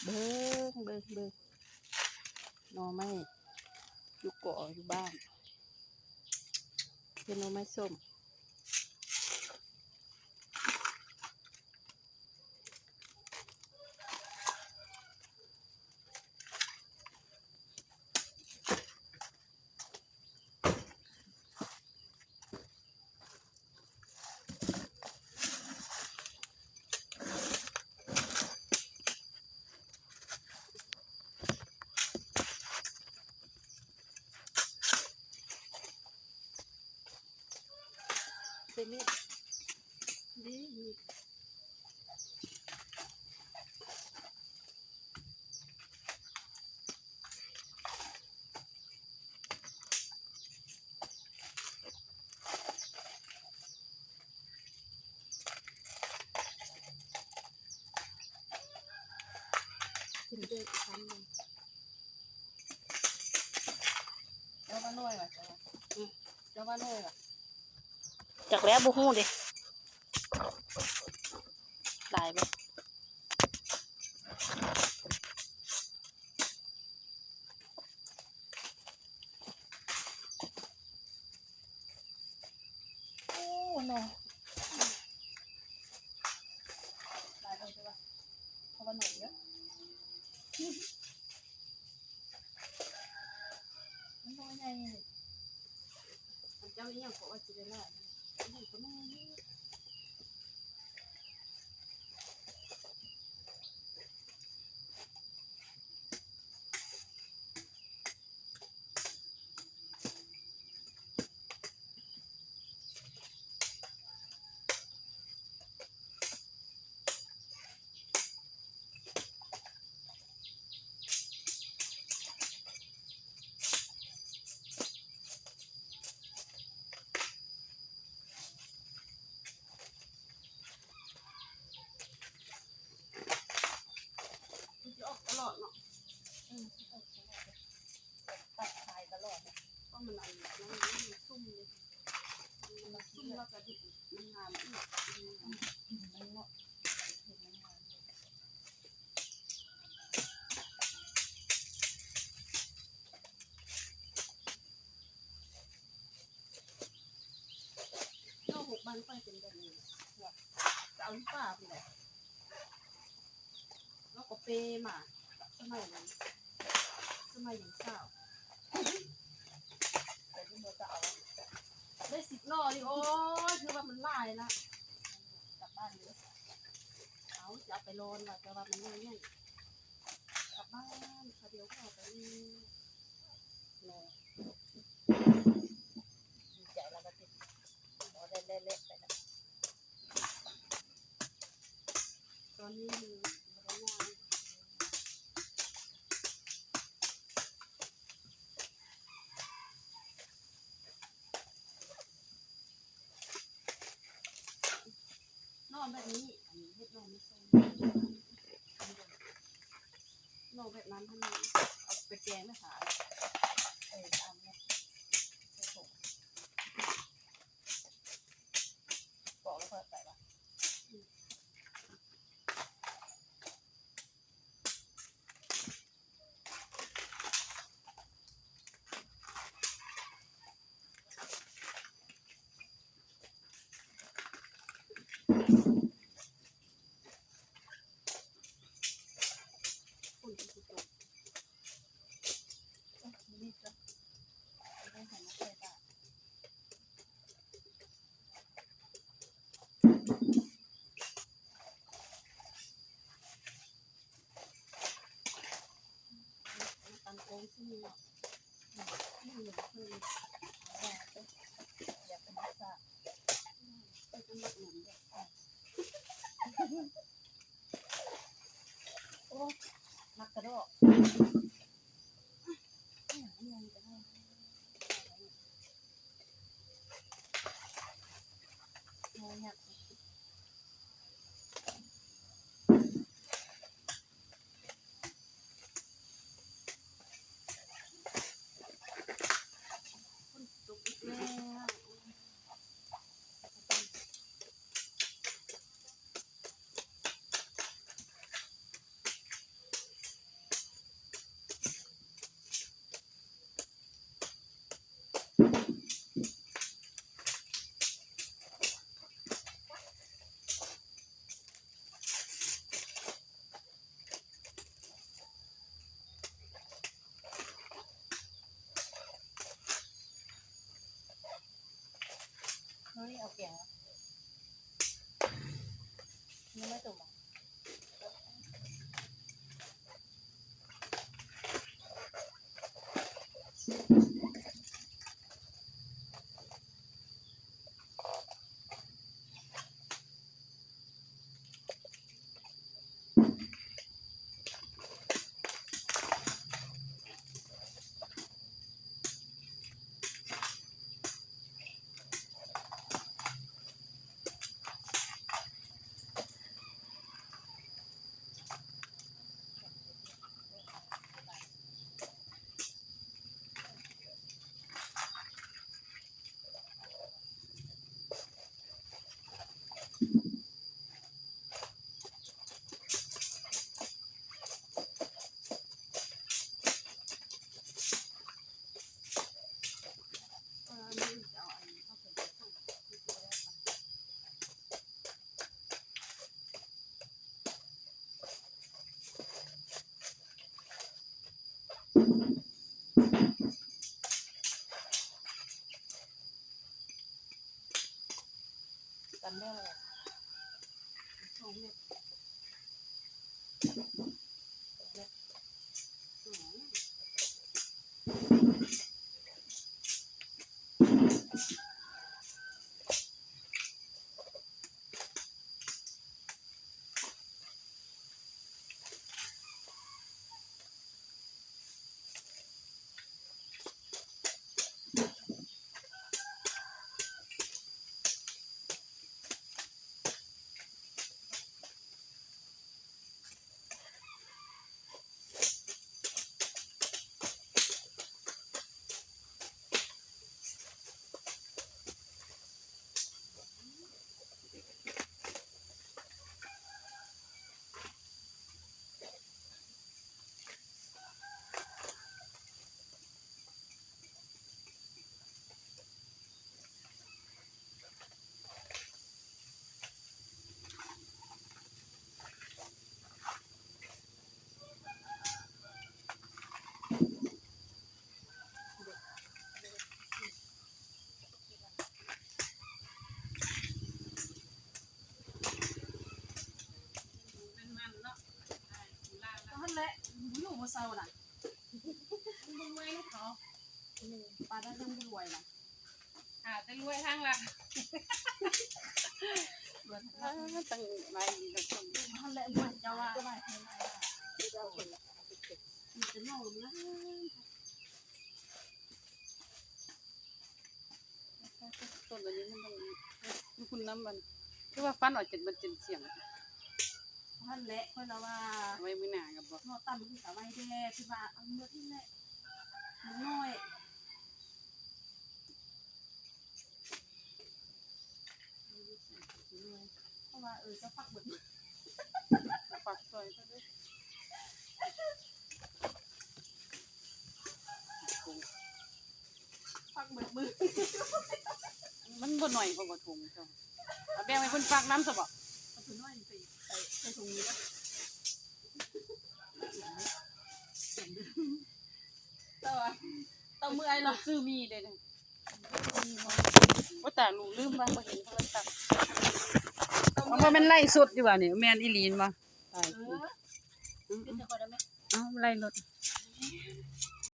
ເບິ່ງ ເບິ່ງ ເບິ່ງ ໜໍ່ໄມ້ຢູ່ກໍຢູ່ບ້ານ ເປັນໜໍ່ໄມ້ສົ້ມ. ເປັນມີດ ດີມີດ. ກິນເດີ ຄຳໜຶ່ງ. ເຈົ້າວ່າໜ້ອຍຫວາ? ເຈົ້າວ່າ ອືມ ເຈົ້າວ່າໜ້ອຍຫວາ? ຈັກແລ້ວ ບໍ່ຮູ້ເດ້ ຫຼາຍບໍ່? ໂອ້ ໜໍ່ ຫຼາຍເລີຍວ່າ ເພາະວ່າໜໍ່ເຍອະ ມັນໜໍ່ໃຫຍ່. ອັນເຈົ້າອີ່ຫຍັງກໍວ່າຊິໄດ້ຫຼາຍ ອີ່ຫຍັງກໍໜໍ່ເຍອະ. ມັນຊິອອກຕະຫຼອດເນາະ. ອືມ ອອກຕະຫຼອດເລີຍ ຕັດຂາຍຕະຫຼອດເນາະ ເພາະມັນ ອັນນັ້ນ ມັນຊຸ່ມເດ ມັນຊຸ່ມແລ້ວກະດິບ ມັນງາມອີກ ມັນງາມ ອືມ ມັນເນາະ ເຫັນມັນງາມ. ເນາະ ຫົກບ້ານຂ້ອຍເປັນແບບນີ້ ຈະເອົາຢູ່ປ່າພຸ້ນແຫຼະ ລາວກໍເປມາ ສະໄໝນັ້ນ ສະໄໝຍັງສາວ ແຕ່ນີ້ບໍ່ຈະເອົາ ໄດ້ສິບໜໍ່ນີ້ ໂອ້ຍ ຖືວ່າມັນຫຼາຍລະ ກັບບ້ານເດີ ເອົາ ຈະເອົາໄປລອນວ່າ ແຕ່ວ່າມັນໜໍ່ໃຫຍ່ ກັບບ້ານ ຄາວດຽວກໍເອົາໄປອີກ ເນາະ ດີໃຈລະກະຕິ ບໍ່ໄດ້ແລະໆ ໄປລະ ຕອນນີ້ຄືບໍ່ໄດ້ຍ່າງ ໜໍ່ແບບນີ້ ອັນນີ້ເຮັດໜໍ່ໄມ້ສົ້ມ ໜໍ່ແບບນັ້ນຫັ້ນ ເອົາໄປແກງນະຄະ ເອີ ອັນນີ້ ໃສ່ຖົງ ປອກແລ້ວຄ່ອຍໃສ່ບາດ. ຕຳໂກງຊິມີເນາະ ຢາກເປັນສາວ ໄປທຳບັກໜຳເດ້. ໂອ້ ມັກກະດອກ ອີຫຍັງກະໄດ້ ໂອ້ ຍາກ. ຝົນຕົກອີກແລ້ວ. ຝົນຕົກອີກແລ້ວ. ສຽງ ຍັງບໍ່ຕົກບໍ່? ກັນແລ້ວແຫຼະ ສອງເມັດ ເມັດ ສອງ. ນັ້ນແຫຼະ ຢູ່ບໍ່ເຊົານະ ມັນບໍ່ລວຍນຳເຂົາ ປານນັ້ນຍັງບໍ່ລວຍນະ. ຫາແຕ່ລວຍທາງຫຼັງ ອ່າ ຕັ້ງຫຼາຍປີແລ້ວ ນັ້ນແຫຼະ ເຈົ້າວ່າ ມີແຕ່ນ້ອງງາມ. ຕົ້ນອັນນີ້ມັນຕ້ອງຢູ່ພຸ້ນນຳ ມັນຄືວ່າຟັນອອກຈາກມັນເປັນສຽງ ຫັ້ນແຫຼະ ຂ້ອຍລະວ່າ ໄວ້ມື້ໜ້າກໍບໍ່ ເນາະ ຕຳມັນກໍໄວ້ແດ່ ຄືວ່າເອົາໝົດນີ້ແຫຼະ ມັນນ້ອຍ. ເພາະວ່າ ເອີ ເຈົ້າປັກເບິດ ປັກຊ່ອຍເຂົາເດີ້ ປັກເບິດມື ມັນບໍ່ໜ້ອຍ ເພາະວ່າຖົງເຈົ້າ ເອົາແບ່ງໃຫ້ເພິ່ນປັກນຳຊະບໍ? ເອົາໂຕນ້ອຍໄປ ໃສ່ ໃສ່ຖົງນີ້ ແຕ່ວ່າ ຕ້ອງເມື່ອຍເນາະ ຊື້ມີເດ້. ໂອ້ ຕາຍ ລູກລືມວ່າບໍ່ເຫັນໂທລະສັບ ເອົາ ບໍ່ແມ່ນໄລຟ໌ສົດຢູ່ຫວານີ້? ແມ່ນອີ່ຫຼີແມ່ນບໍ່? ຕາຍ ເອີ ເອົາ ໄລຟ໌ສົດ.